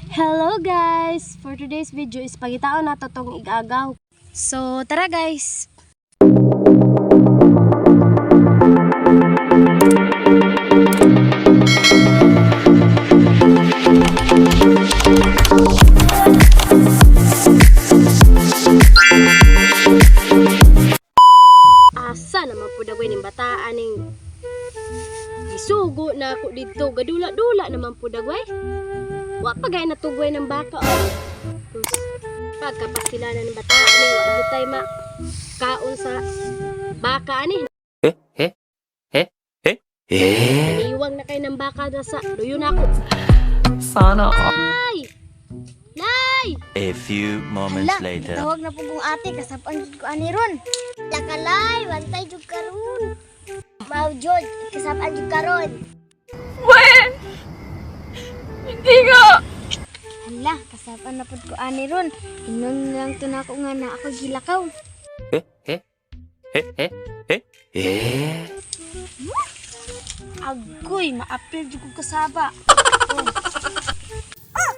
Hello guys! For today's video is pangitaon nato tong igagaw. So tara guys! Asa naman po dagway ning bataan ning gisugo na ako dito. Gadula-dula naman po dagway. Wa pa gay natugway ng baka oh. Sus, pagkapasilanan ng bataan ni wa gyud tay ma kaon sa baka ani. Eh? Eh? Eh? Eh? Eh? Naniwang na kay ng baka na sa luyo na ako. Sana all. Ay! Nay! A few moments Hala, later. tawag na po kong ate, kasapan jud ko ani ron. Lakalay, bantay jud karon. Mao jud, kasapan jud karon. Weh! Hindi nga! Hala, kasapan na pud ko ani ron. Inon lang to nako nga na ako gilakaw. Eh? Eh? Eh? Eh? Eh? Eh? Agoy, maapil jud ko kasaba. Oh,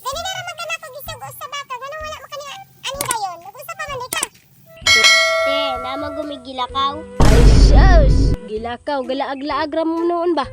Dili na raman ka nako gisugo sa baka ganun wala mo kani ani dayon. Nag-usap pa man di ka. Te, nama gumigilakaw. Ay, sus! Gilakaw, galaag-laag ra mo noon ba?